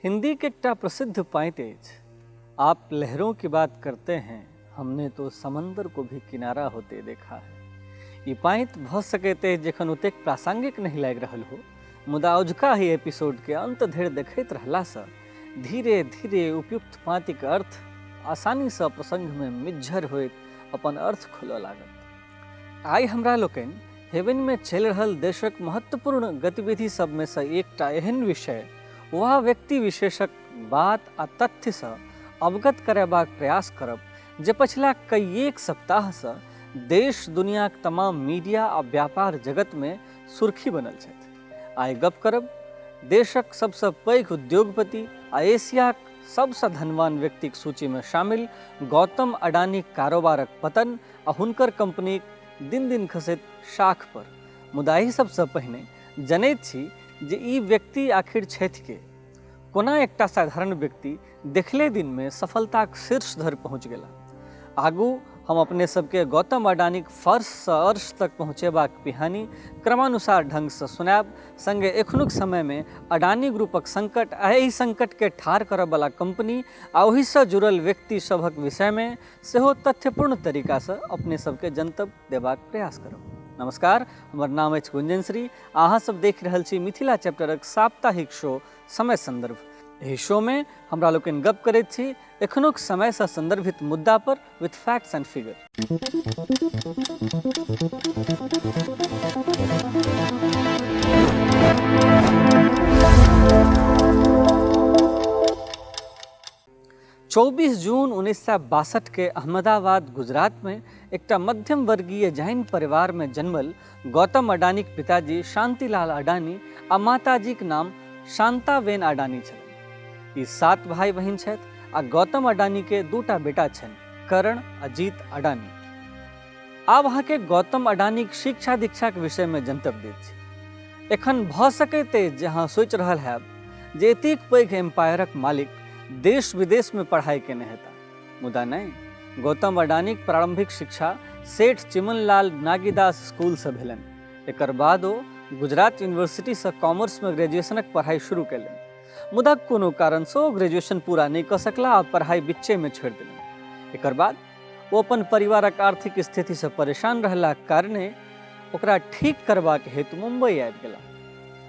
हिन्दीके एकटा प्रसिद्ध पाँति अछि, आप लहरों की बात करते हैं, हमने तो समंदर को भी किनारा होते देखा है। ई पाँति भऽ सकैत अछि जखन ओतेक प्रासंगिक नहि लागि रहल हो, मुदा अजुका एहि एपिसोडके अन्त धरि देखैत रहलासँ धीरे धीरे उपयुक्त पाँतिक अर्थ आसानीसँ प्रसंगमे मिज्झर होइत अपन अर्थ खोलऽ लागत। आइ हमरा लोकनि हेवनमे चलि रहल देशक महत्वपूर्ण गतिविधि सभमे सँ एकटा एहन विषय वा व्यक्ति विशेषक बात आ तथ्यसँ अवगत करेबाक प्रयास करब जे पछिला कइएक सप्ताहसँ देश दुनियाक तमाम मीडिया आ व्यापार जगतमे सुर्खी बनल छथि। आइ गप करब देशक सबसँ पैघ उद्योगपति आ एशियाक सबसँ धनवान व्यक्तिक सूचीमे शामिल गौतम अडानीक कारोबारक पतन आ हुनकर कंपनीक दिन दिन खसैत शाख पर। मुदा एहि सबसँ पहिने जनैत छी जे ई व्यक्ति आखिर छथि के, कोना एकटा साधारण व्यक्ति देखले दिनमे सफलताक शीर्ष धरि पहुँच गेला। आगू हम अपने सबके गौतम अडानीक फर्शसँ अर्श तक पहुँचेबाक पिहानी क्रमानुसार ढंगसँ सुनायब, संगे एखनुक समयमे अडानी ग्रुपक संकट आ एहि संकटके ठाढ़ करऽवला कंपनी आ ओहिसँ जुड़ल व्यक्ति सभक विषयमे सेहो तथ्यपूर्ण तरीकासँ अपने सबके जनतब देबाक प्रयास करब। नमस्कार, हमर नाम अछि गुंजन श्री। अहाँ सब देख रहल छी मिथिला चैप्टरक साप्ताहिक शो समय संदर्भ। एहि शो में हमरा लोकनि गप करैत छी एखनुक समय सँ संदर्भित मुद्दा पर विथ फैक्ट्स एंड फिगर। 24 जून 1962 के अहमदाबाद गुजरात में एकटा मध्यम वर्गीय जैन परिवार में जन्मल गौतम अडानीक पिताजी शांतिलाल अडानी आ माताजीक नाम शांताबेन अडानी छलनि। ई 7 भाई बहिन छथि आ गौतम अडानी के 2टा बेटा छनि, करण अजीत अडानी। आब अहाँके गौतम अडानीक शिक्षा दीक्षाक विषय में जनतब दैत छी। एखन भऽ सकैत अछि जे अहाँ सोचि रहल हैब जे एतेक पैघ एम्पायरक मालिक देश विदेश में पढ़ाई केने हेता, मुदा नहि। गौतम अडानीक प्रारंभिक शिक्षा सेठ चिमनलाल नागीदास स्कूल से भेलनि। एकर बाद ओ गुजरात यूनिवर्सिटी से कॉमर्स में ग्रेजुएशनक पढ़ाई शुरू केलनि, मुदा कोनो कारण से ओ ग्रेजुएशन पूरा नहि कऽ सकला आ पढ़ाई बिच्चे में छोड़ि देलनि। एकर बाद ओ अपन परिवारक आर्थिक स्थिति से परेशान रहलाक कारणे ओकरा ठीक करबाक हेतु मुंबई आबि गेला।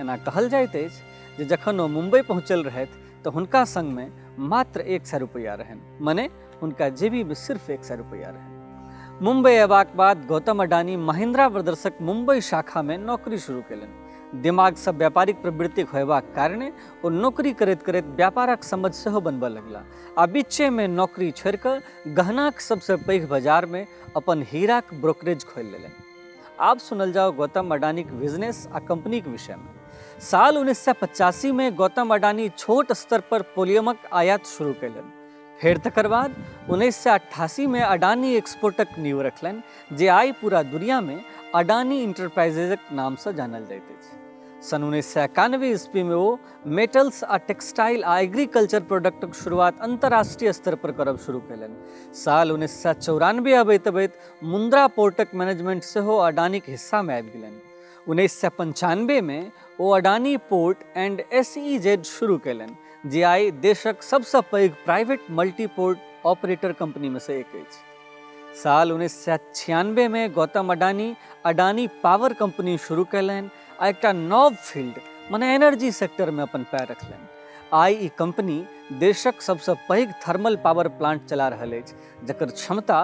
एना कहल जाइत अछि जे जखन ओ मुंबई पहुँचल रहथि तऽ हुनका संगमे मात्र 100 रुपैआ रहनि, मने हुनका जेबीमे सिर्फ 100 रुपैआ रहनि। मुंबई अयबाक बाद गौतम अडानी महिंद्रा ब्रदर्सक मुंबई शाखामे नौकरी शुरू केलनि। दिमागसँ व्यापारिक प्रवृत्तिक होयबाक कारणे ओ नौकरी करैत करैत व्यापारक समझ सेहो बनबऽ लगला आ बीचेमे नौकरी छोड़ि कऽ गहनाक सबसँ पैघ बाजारमे अपन हीराक ब्रोकरेज खोलि लेलनि। आब सुनल जाओ गौतम अडानीक बिजनेस आ कंपनीक विषयमे। साल 1985 में गौतम अडानी छोट स्तर पर पोलियमक आयात शुरू कयलनि। फेर तकर बाद 1988 में अडानी एक्सपोर्टक नींव रखलनि, जे आइ पूरा दुनिया में अडानी इंटरप्राइजेजक नामसँ जानल जाइत अछि। सन 1991 ईस्वी में ओ मेटल्स आ टेक्सटाइल आ एग्रीकल्चर प्रोडक्टक शुरुआत अंतर्राष्ट्रीय स्तर पर करब शुरू कयलनि। साल 1994 अबैत अबैत मुंद्रा पोर्टक मैनेजमेंट सेहो अडानीक हिस्सामे आबि गेलनि। 1995 में ओ अडानी पोर्ट एंड एसईजेड शुरू कयलनि, जे आइ देशक सबसँ पैघ प्राइवेट मल्टी पोर्ट ऑपरेटर कंपनीमे सँ एक अछि। साल 1996 में गौतम अडानी अडानी पावर कंपनी शुरू कयलनि आ एकटा नव फील्ड मने एनर्जी सेक्टरमे अपन पैर रखलनि। आइ ई कंपनी देशक सबसँ पैघ थर्मल पावर प्लांट चला रहल अछि, जकर क्षमता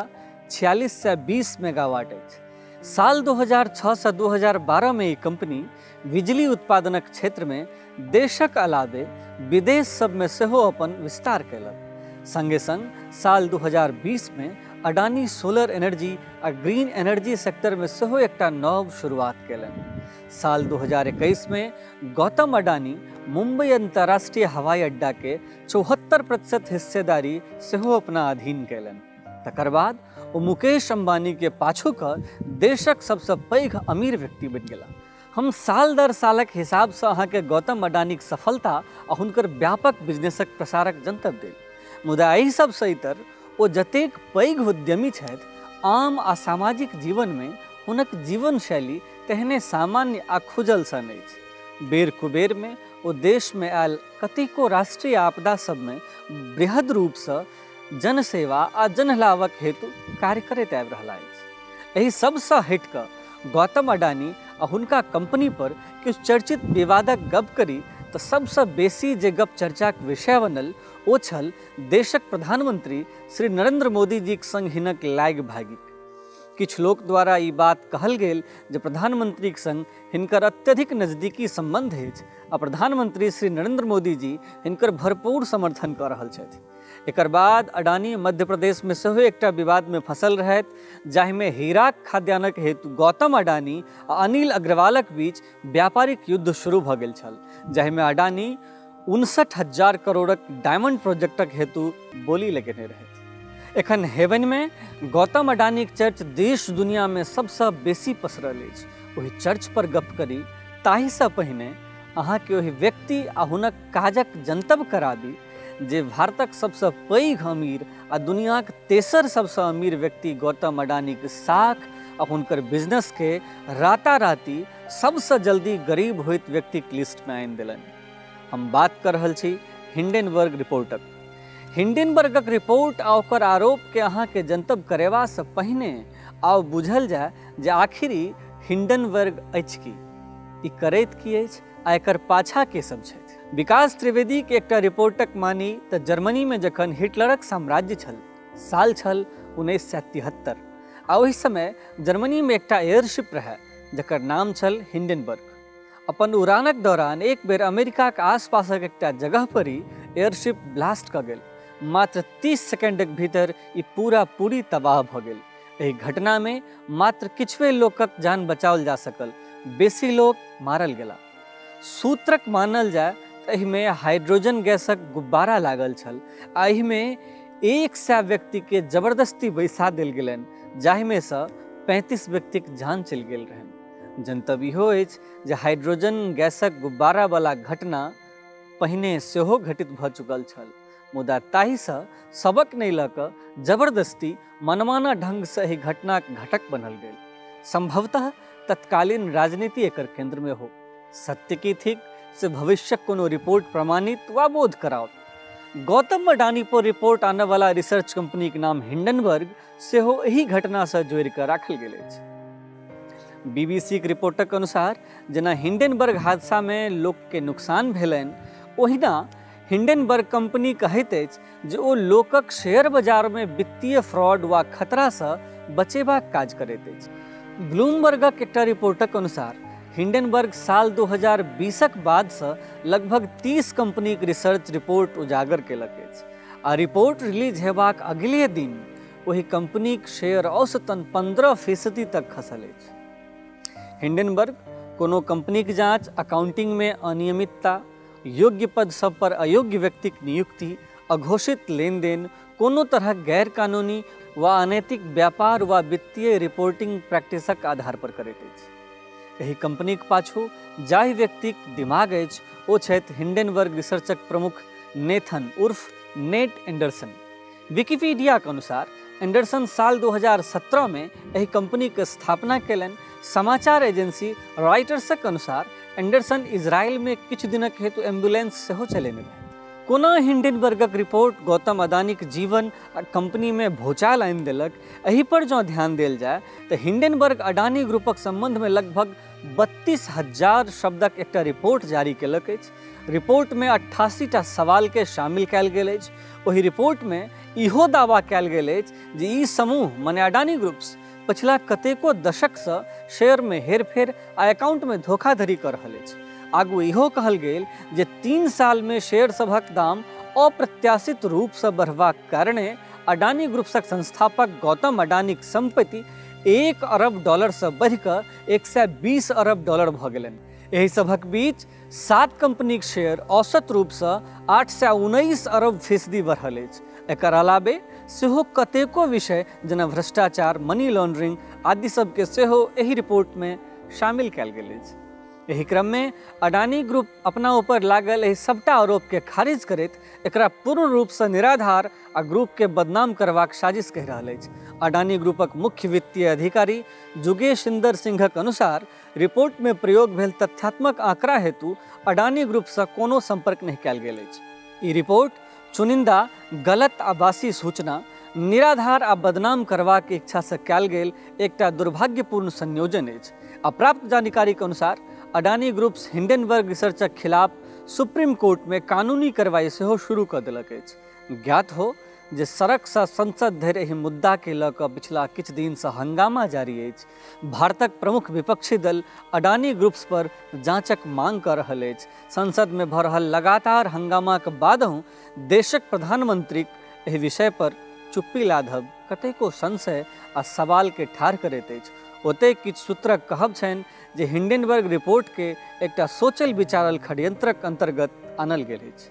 4620 मेगावाट अछि। साल 2006 से 2012 में ई कंपनी बिजली उत्पादनक क्षेत्र में देशक अलावे विदेश सब में सेहो अपन विस्तार कयलक। संगे संग साल 2020 में अडानी सोलर एनर्जी आ ग्रीन एनर्जी सेक्टर में सेहो एकटा नव शुरुआत कयलनि। साल 2021 में गौतम अडानी मुंबई अंतर्राष्ट्रीय हवाई अड्डा के 74% हिस्सेदारी सेहो अपना अधीन कयलनि। तकर बाद ओ मुकेश अंबानी के पाछू कऽ देशक सबसँ पैघ अमीर व्यक्ति बनि गेला। हम साल दर सालक हिसाबसँ अहाँके गौतम अडानीक सफलता आ हुनकर व्यापक बिजनेसक प्रसारक जनतब देल, मुदा एहि सबसँ इतर ओ जतेक पैघ उद्यमी छथि, आम आ सामाजिक जीवनमे हुनक जीवन शैली तेहने सामान्य आ खुजल सन अछि। बेर कुबेरमे ओ देशमे आयल कतेको राष्ट्रीय आपदा सभमे बृहद रूपसँ जनसेवा आ जनलाभक हेतु कार्य करैत आबि रहला अछि। एहि सभसँ हटि कऽ गौतम अडानी आ हुनका कंपनी पर किछु चर्चित विवादक गप करी तऽ सभसँ बेसी जे गप चर्चाक विषय बनल ओ छल देशक प्रधानमंत्री श्री नरेंद्र मोदी जीक संग हिनक लागि भागिक। किछु लोक द्वारा ई बात कहल गेल जे प्रधानमंत्रीक संग हिनकर अत्यधिक नजदीकी संबंध अछि आ प्रधानमंत्री श्री नरेंद्र मोदी जी हिनकर भरपूर समर्थन कऽ रहल छथि। एकर बाद अडानी मध्य प्रदेशमे सेहो एकटा विवादमे फंसल रहथि, जाहिमे हीराक खाद्यान्नक हेतु गौतम अडानी आ अनिल अग्रवालक बीच व्यापारिक युद्ध शुरू भऽ गेल छल, जाहिमे अडानी 59,000 करोड़क डायमंड प्रोजेक्टक हेतु बोली लगेने रहथि। एखन हेवनमे गौतम अडानीक चर्च देश दुनियामे सबसँ बेसी पसरल अछि। ओहि चर्च पर गप करी ताहिसँ पहिने अहाँके ओहि व्यक्ति आ हुनक काजक जनतब कराबी जे भारतक सबसँ पैघ अमीर आ दुनियाक तेसर सबसँ अमीर व्यक्ति गौतम अडानीक साख आ हुनकर बिजनेसके राताराति सबसँ जल्दी गरीब होइत व्यक्तिक लिस्टमे आनि देलनि। हम बात कर रहल छी हिंडनबर्ग रिपोर्टक। हिंडनबर्गक रिपोर्ट आ ओकर आरोपके अहाँके जनतब करेबासँ पहिने आउ बुझल जाय जे आखिर ई हिंडनबर्ग अछि की, ई करैत की अछि आ एकर पाछा के सब छथि। विकास त्रिवेदीके एकटा रिपोर्टक मानी तऽ जर्मनीमे जखन हिटलरक साम्राज्य छल, साल छल 1973 आ ओहि समय जर्मनीमे एकटा एयरशिप रहै जकर नाम छल हिंडनबर्ग। अपन उड़ानक दौरान एक बेर अमेरिकाक आसपासक एकटा जगह पर ई एयरशिप ब्लास्ट कऽ गेल। मात्र 30 सेकेंडक भीतर ई पूरा पूरी तबाह भऽ गेल। एहि घटनामे मात्र किछुए लोकक जान बचाओल जा सकल, बेसी लोक मारल गेला। सूत्रक मानल जाय तऽ एहिमे हाइड्रोजन गैसक गुब्बारा लागल छल आ एहिमे 100 व्यक्तिके जबरदस्ती बैसा देल गेलनि, जाहिमे सँ 35 व्यक्तिक जान चलि गेल रहनि। जनतब इहो अछि जे हाइड्रोजन गैसक गुब्बारा वाला घटना पहिने सेहो घटित भऽ चुकल छल, मुदा ताहिसँ सबक नहि लऽ कऽ जबरदस्ती मनमाना ढंगसँ एहि घटनाक घटक बनल गेल। संभवतः तत्कालीन राजनीति एकर केंद्रमे हो। सत्य की थिक से भविष्यक कोनो रिपोर्ट प्रमाणित वा बोध कराओत। गौतम अडानी पर रिपोर्ट आनऽ वाला रिसर्च कंपनीक नाम हिंडनबर्ग सेहो एहि घटनासँ जोड़ि कऽ राखल गेल अछि। बीबीसीक रिपोर्टक अनुसार जेना हिंडनबर्ग हादसामे लोकके नुकसान भेलनि, ओहिना हिंडनबर्ग कंपनी कहैत अछि जे ओ लोकक शेयर बाजारमे वित्तीय फ्रॉड वा खतरासँ बचेबाक काज करैत अछि। ब्लूमबर्गक एकटा रिपोर्टक अनुसार हिंडनबर्ग साल 2020क बादसँ लगभग 30 कंपनीक रिसर्च रिपोर्ट उजागर केलक अछि आ रिपोर्ट रिलीज हेबाक अगिले दिन ओहि कंपनीक शेयर औसतन 15% तक खसल अछि। हिंडनबर्ग कोनो कंपनीक जांच, अकाउंटिंगमे अनियमितता, योग्य पद सब पर अयोग्य व्यक्तिक नियुक्ति, अघोषित लेनदेन, कोनो तरहक गैरकानूनी वा अनैतिक व्यापार वा वित्तीय रिपोर्टिंग प्रैक्टिसक आधार पर करैत अछि। एहि कंपनीक पाछू जाहि व्यक्तिक दिमाग अछि ओ छथि हिंडनबर्ग रिसर्चक प्रमुख नेथन उर्फ नेट एंडरसन। विकिपीडियाक अनुसार एंडरसन साल 2017 में एहि कंपनीक स्थापना केलनि। समाचार एजेंसी रॉयटर्सक अनुसार एंडरसन इजरायल में किछु दिनक हेतु एम्बुलेंस सेहो चलेने रहथि। कोना हिंडनबर्गक रिपोर्ट गौतम अदानीक जीवन आ कंपनी में भूचाल आनि देलक, एहि पर जँ ध्यान देल जाय तऽ हिंडनबर्ग अडानी ग्रुपक संबंध में लगभग 32,000 शब्दक एकटा रिपोर्ट जारी केलक अछि। रिपोर्ट में 88टा सवाल के शामिल कयल गेल अछि। ओहि रिपोर्टमे इहो दावा कयल गेल अछि जे ई समूह मने अडानी ग्रुप्स पछिला कतेको दशकसँ शेयरमे हेरफेर आ अकाउंटमे धोखाधड़ी कऽ रहल अछि। आगू इहो कहल गेल जे 3 सालमे शेयर सभक दाम अप्रत्याशित रूपसँ बढ़बाक कारणे अडानी ग्रुप्सक संस्थापक गौतम अडानीक संपत्ति 1 अरब डॉलरसँ बढ़ि कऽ 120 अरब डॉलर भऽ गेलनि। एहि सभक बीच 7 कंपनीक शेयर औसत रूपसँ 819 अरब फीसदी बढ़ल अछि। एकर अलावे सेहो कतेको विषय जेना भ्रष्टाचार, मनी लॉन्ड्रिंग आदि सबके सेहो एहि रिपोर्टमे शामिल कयल गेल अछि। एहि क्रममे अडानी ग्रुप अपना ऊपर लागल एहि सबटा आरोपके खारिज करैत एकरा पूर्ण रूपसँ निराधार आ ग्रुपके बदनाम करबाक साजिश कहि रहल अछि। अडानी ग्रुपक मुख्य वित्तीय अधिकारी जुगेश इंदर सिंहक अनुसार रिपोर्टमे प्रयोग भेल तथ्यात्मक आंकड़ा हेतु अडानी ग्रुपसँ कोनो संपर्क नहि कयल गेल अछि। ई रिपोर्ट चुनिंदा गलत आ बासी सूचना, निराधार आ बदनाम करबाक इच्छासँ कयल गेल एकटा दुर्भाग्यपूर्ण संयोजन अछि आ प्राप्त जानकारीक अनुसार अडानी ग्रुप्स हिंडनबर्ग रिसर्चक खिलाफ सुप्रीम कोर्टमे कानूनी कार्रवाई सेहो शुरू कऽ देलक अछि। ज्ञात हो जे सड़कसँ संसद धरि एहि मुद्दाकेँ लऽ कऽ पिछला किछु दिनसँ हंगामा जारी अछि। भारतक प्रमुख विपक्षी दल अडानी ग्रुप्स पर जांचक मांग कऽ रहल अछि। संसदमे भऽ रहल लगातार हंगामाक बादहुँ देशक प्रधानमंत्रीक एहि विषय पर चुप्पी लाधब कतेको संशय आ सवालकेँ ठाढ़ करैत अछि। ओतहि किछु सूत्रक कहब छनि जे हिंडनबर्ग रिपोर्टकेँ एकटा सोचल विचारल षड्यंत्रक अंतर्गत आनल गेल अछि।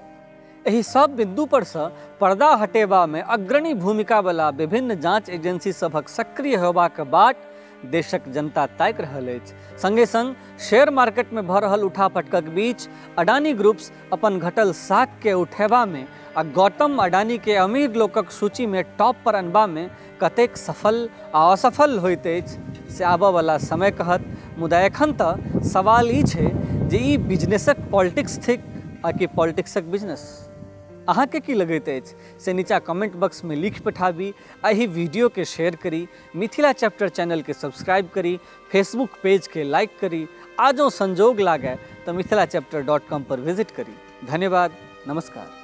एहि सब बिंदु पर सँ पर्दा हटेबामे अग्रणी भूमिकावला विभिन्न जांच एजेंसी सभक सक्रिय होयबाक बाट देशक जनता ताकि रहल अछि। संगे-संग शेयर मार्केटमे भऽ रहल उठापटकक बीच अडानी ग्रुप्स अपन घटल साखकेँ उठेबामे आ गौतम अडानीकेँ अमीर लोकक सूचीमे टॉप पर अनबामे कतेक सफल आ असफल होइत अछि से आबऽवला समय कहत, मुदा एखन तऽ सवाल ई छै जे ई बिजनेसक पॉलिटिक्स थिक आ कि पॉलिटिक्सक बिजनेस? अहाँके की लगैत अछि से नीचा कमेंट बॉक्समे लिखि पठाबी आ एहि वीडियोके शेयर करी, मिथिला चैप्टर चैनलके सब्सक्राइब करी, फेसबुक पेजके लाइक करी आ जँ संजोग लागय तऽ मिथिला चैप्टर डॉट कॉम पर विजिट करी। धन्यवाद, नमस्कार।